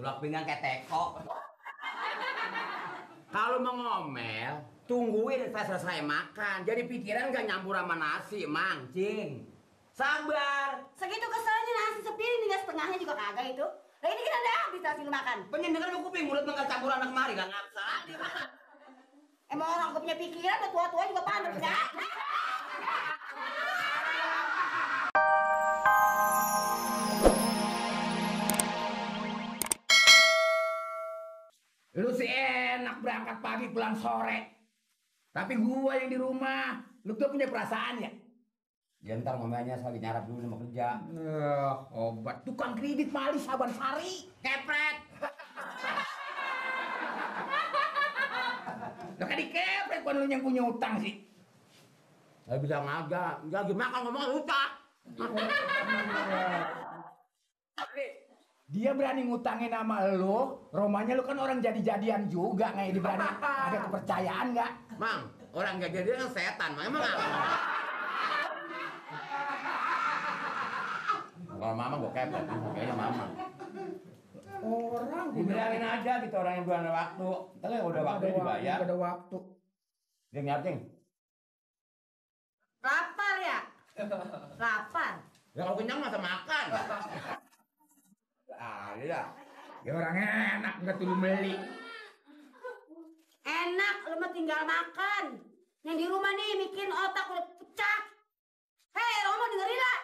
Tulak pinggang kayak teko. Kalau mau ngomel, tungguin saya selesai makan. Jadi pikiran gak nyampur sama nasi, Mang, Cing. Sabar. Segitu keselnya nasi sepiring tinggal setengahnya juga kagak itu. Lah ini kan udah habis nasi lu makan. Penyendengan lu kuping, mulut menggal campur anak kemari, gak ngapsa. Emang orang gak punya pikiran, udah tua-tua juga panas enggak? Lu sih enak berangkat pagi pulang sore. Tapi gua yang di rumah, lu tuh punya perasaan ya? Ya ntar ngomelnya lagi nyarap dulu sama kerja. Obat tukang kredit Mali Saban Sari. Kepret. Lah kan dikepret kan lu yang punya utang sih. Gak bisa ngaga, lagi makan ngomong utang. Dia berani ngutangin sama lu, romanya lu kan orang jadi-jadian juga, nggak dia berani ada kepercayaan nggak? Mang, orang gak jadi kan setan, emang apa? Kalau mama gue kepet, kayaknya mama. Orang Dibilangin aja gitu orang yang belum ada waktu. Tapi udah waktu dibayar. Ada waktu. Dia ngerting. Lapar ya? Lapar. Ya kalau kenyang masa makan. Iya. Ya orang enak nggak tuh beli. Enak, lu mah tinggal makan. Yang di rumah nih mikirin otak udah pecah. Hei, Romo dengerin lah.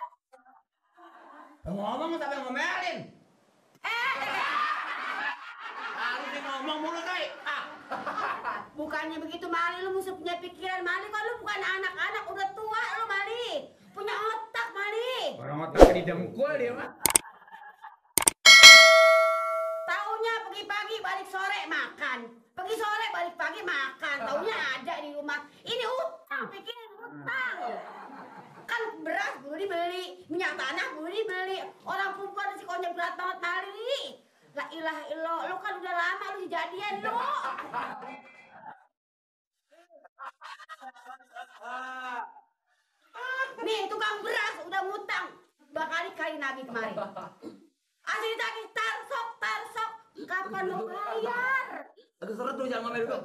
Ngomong sampai ngomelin. Harus dia ngomong mulu deh. Bukannya begitu Mali, lu mesti punya pikiran Mali. Kok lu bukan anak-anak, udah tua lu Mali. Punya otak Mali. Orang otaknya didengkul dia mah. Taunya pagi-pagi balik sore makan. Pergi sore balik pagi makan. Taunya ada di rumah. Ini utang, pikirin utang. Kan beras perlu dibeli, minyak tanah perlu dibeli. Orang perempuan resikonya berat banget Mali. La ilaha illallah, lu kan udah lama lu jadian lu. Nih tukang beras udah ngutang. Berkali-kali nagih kemarin. Asli ditagih tarsok. Kapan lu bayar? Agak seret tuh jangan ngomel dulu.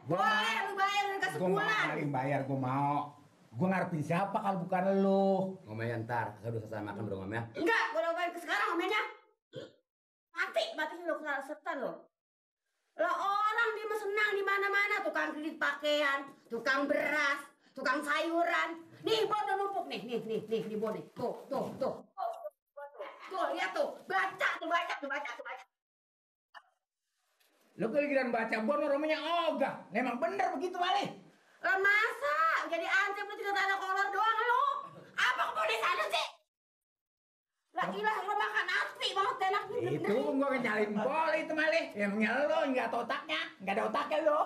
Boleh lu bayar ke sebulan. Gue bayar, gue mau. Gue ngarepin siapa kalau bukan lu. Ngomelnya ntar, saya udah selesai makan belum ngomel. Enggak, gue udah bayar ke sekarang ngomelnya. Mati lu kena setan lo. Lah orang dia mah senang di mana-mana, tukang kredit pakaian, tukang beras, tukang sayuran. Nih, Bon udah numpuk nih, di Bon nih. Tuh. Tuh, lihat tuh. Baca. Lu keligiran baca Bon romanya ogah. Memang bener begitu Mali. Lah masa? Jadi ansip lu tidak ada kolor doang lu. Apa kau di sana sih? Lah ilah lu makan nasi banget enaknya. Itu gua nyalin bola itu Mali. Emangnya lu nggak ada otaknya, nggak ada otaknya lu.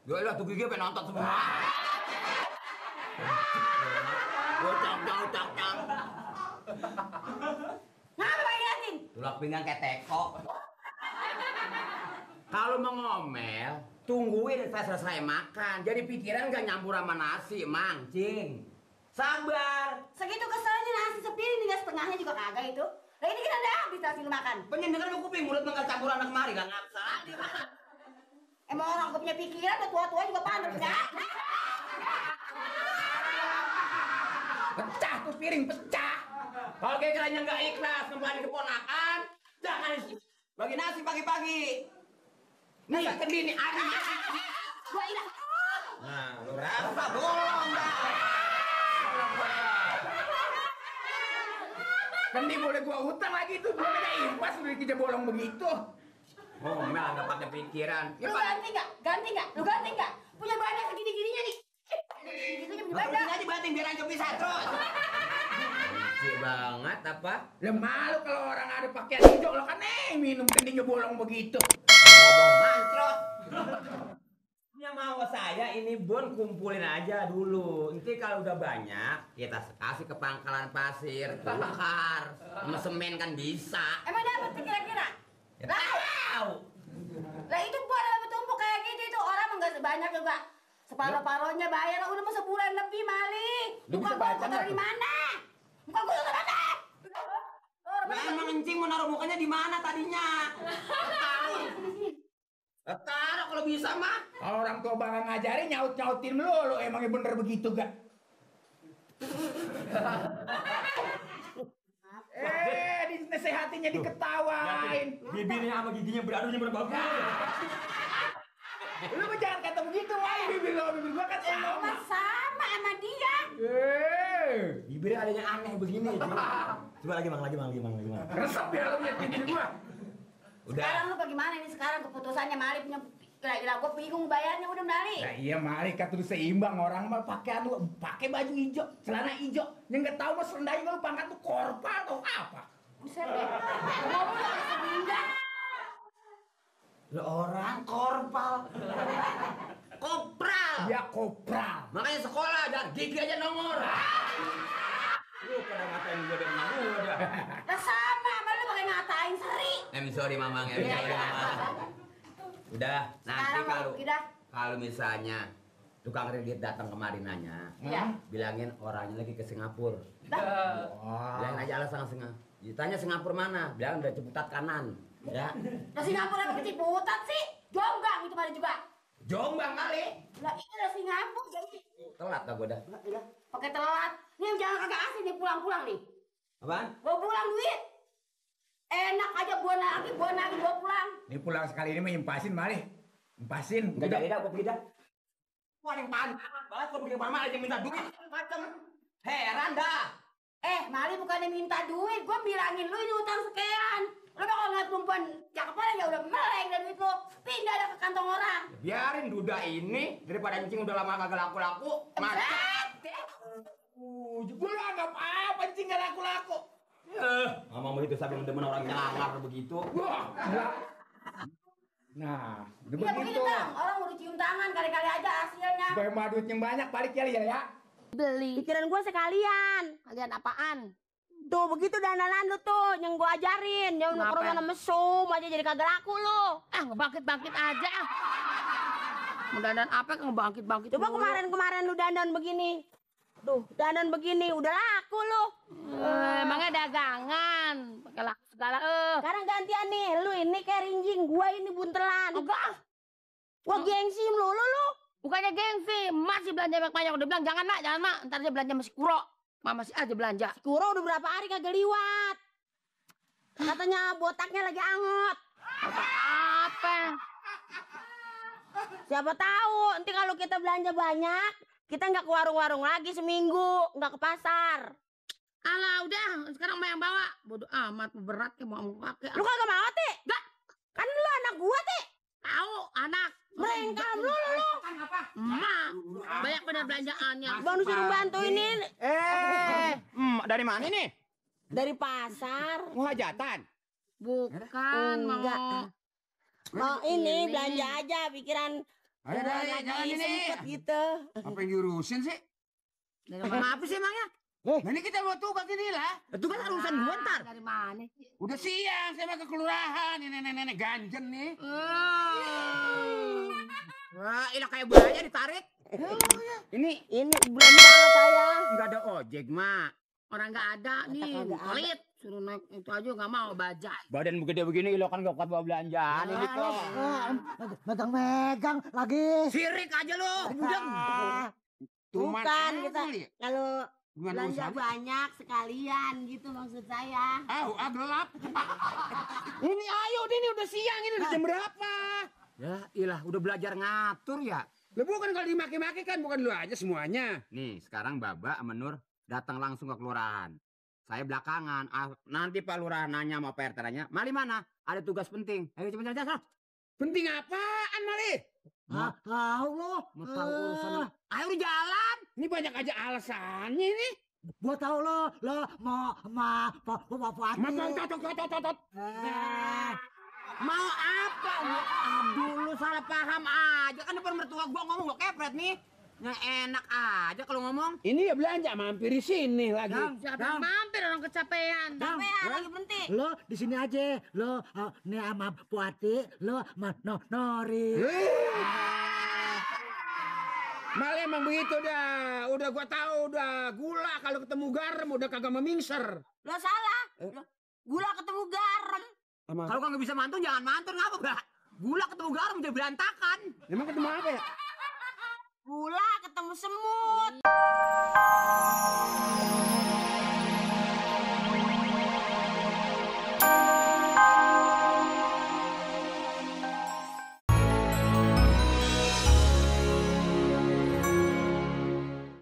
Gue lah tuh gigi pengen nonton semua. Ucap. Ngapa pakai ngeliatin? Tulak pinggang kayak teko. Kalau mau ngomel, tungguin saya selesai makan. Jadi pikiran gak nyampur sama nasi, Mang, Cing. Sabar. Segitu keselnya nasi sepiring tinggal setengahnya juga kagak itu. Lah ini kan udah habis nasi lu makan. Penyendengan lu kuping, mulut menggal campur anak kemari, gak ngapsa. Emang orang gak punya pikiran, udah tua-tua juga panas enggak? Pecah tuh piring, pecah. Kalau kayaknya nggak ikhlas kembali ke ponakan, jangan bagi nasi pagi-pagi. Nih, kendini ada. Gua ilah. Nah, lu rasa bolong dah. Kendi boleh gua utang lagi tuh, gua minta impas udah kerja bolong begitu. Ngomel nggak pakai pikiran. Lu ganti nggak? Punya banyak segini-gininya nih. Segitunya punya banyak. Aja banting biar aja bisa terus. Kecil banget apa? Lah malu kalau orang ada pakaian hijau lo kan minum kendinya bolong begitu. Ngomong mancrot. Yang mau saya ini Bon kumpulin aja dulu. Nanti kalau udah banyak kita kasih ke pangkalan pasir, tukar, sama semen kan bisa. Emang dapat kira-kira? Ya, tahu. Lah itu gua dapat bertumpuk kayak gitu itu orang enggak sebanyak juga. Separuh-paruhnya bayar udah mau sebulan lebih Mali. Lu bisa baca di mana? Muka gua tuh mana? Nah, emang encing mau naruh mukanya di mana tadinya? Taruh kalau bisa mah. Orang tua bang ngajarin nyaut-nyautin lu emangnya bener begitu gak? Dinasehatinya diketawain. Bibirnya sama giginya beradunya berbau. Lu mah jangan kata begitu, Mai. Bibir gua kan sama. Sama sama dia. Bibirnya ada yang aneh begini. Coba lagi, Mang. Resep ya lu liat bibir gua. Udah. Sekarang lu bagaimana ini sekarang keputusannya Mali punya kira-kira gue bingung bayarnya udah Mali. Nah iya Mali kan terus seimbang orang mah pakai baju hijau, celana hijau. Yang nggak tahu mah serendahnya lu pangkat tuh korpal atau apa? Buset deh. Ngomong lu ada sebindah. Lo orang korpal. Kopral. Ya kopral. Makanya sekolah dan gigi aja nomor. Lu pada ngatain gua dari mana gua dah. Lah sama sama lu pakai ngatain Seri. Sorry Mamang. Udah, nanti Sekarang kalau misalnya tukang kredit datang kemari nanya, bilangin orangnya lagi ke Singapura. Bilangin aja alasan Singapura. Ditanya Singapura mana? Bilang udah Ciputat kanan. Ya. Nah Singapura apa Ciputat sih? Jombang itu mana juga. Jombang kali. Lah itu udah Singapura jadi. Telat dah gua dah. Pakai telat. Nih jangan kagak asik nih pulang-pulang nih. Apaan? Gua pulang duit. Enak aja gua lagi gua pulang. Ini pulang sekali ini mah nyempasin Mali. Nyempasin. Enggak jadi dah gua pergi dah. Wah, yang pantas banget gua pergi mama aja minta duit macam. Heran dah. Mali bukannya minta duit, gua bilangin lu ini utang sekian. Lu kalau ngeliat perempuan cakep aja ya udah meleng dari duit lu. Pindah dah ke kantong orang. Biarin duda ini daripada encing udah lama kagak laku-laku. Gue lu anggap apa encing gak laku-laku? Ngomong begitu sampai demen orang nyelangar begitu. Nah, udah Iya begitu. begitu Tang, orang udah cium tangan kali-kali aja hasilnya. Supaya mah duitnya banyak balik ya. Beli. Pikiran gue sekalian. Kalian apaan? Tuh begitu dandanan lu tuh yang gue ajarin. Jangan nongkrong sama mesum aja jadi kagak laku lu. Ngebangkit-bangkit aja. Mau dandan apa ngebangkit-bangkit. Coba kemarin lu dandan begini. Tuh, dandan begini udah laku lu. Emangnya dagangan. Pakai laku segala. Sekarang gantian nih, lu ini kayak rinjing, gua ini buntelan. Enggak. Gua gengsi lu. Bukannya gengsi, masih belanja banyak-banyak. Udah bilang jangan mak. Ntar aja belanja masih kuro. Mama masih aja belanja. Kuro udah berapa hari kagak liwat. Katanya botaknya lagi angot. Apa? Siapa tahu, nanti kalau kita belanja banyak, kita nggak ke warung-warung lagi seminggu, nggak ke pasar. Alah udah, sekarang mah yang bawa. Bodoh amat, berat ya mau pakai. Lu kagak mau, Ti? Enggak. Kan lu anak gua, Ti. Tahu, anak. Merengkam lu. Apa? Emak, banyak bener belanjaannya. Bang disuruh bantu ini. Dari mana nih? Dari pasar. Mau hajatan? Bukan, Enggak. mau ini belanja aja, pikiran Jangan ini. sempet gitu. Apa yang diurusin sih? Apa sih emangnya? Nah, ini kita mau tugas ini lah. Itu kan urusan gua ntar. Dari mana sih? Udah siang, saya mau ke kelurahan. Ini nenek-nenek ganjen nih. Wah, ilah kayak buaya ditarik. Ini belanja saya. Enggak ada ojek, Mak. Orang nggak ada nih, kagak ada. pelit. Suruh naik itu aja nggak mau bajai. Badan gede begini lo kan gak kuat bawa belanjaan ini kok. Megang lagi. Sirik aja lo, budeng. Bukan kita kalau belanja banyak sekalian gitu maksud saya. Gelap. Ini ayo, ini udah siang, ini udah jam berapa? Ya, ilah udah belajar ngatur ya. Lu bukan kalau dimaki-maki kan, bukan lu aja semuanya. Nih, sekarang Baba sama Nur datang langsung ke kelurahan. Saya belakangan. Nanti Pak Lurah nanya sama Pak RT nanya, Mali mana? Ada tugas penting. Ayo cepet sana. Penting apaan, Mali? Tahu lo. Mau tahu urusan. Ayo udah jalan. Ini banyak aja alasannya ini. Gua tahu lo mau Fatih. Tot. Mau apa? Aduh, lu salah paham aja. Kan depan mertua gua ngomong gua kepret nih. Yang enak aja kalau ngomong. Ini ya belanja mampir di sini lagi. Siapa yang mampir orang kecapean? Capean lagi penting. Lo di sini aja. Lo nih sama Puati, lo sama Nori. Mal emang begitu dah. Udah gua tahu udah gula kalau ketemu garam udah kagak memingser. Lo salah. Gula ketemu garam. Kalau nggak bisa mantun jangan mantun, ngapa mbak? Gula ketemu garam jadi berantakan. Emang ketemu apa ya? Gula ketemu semut.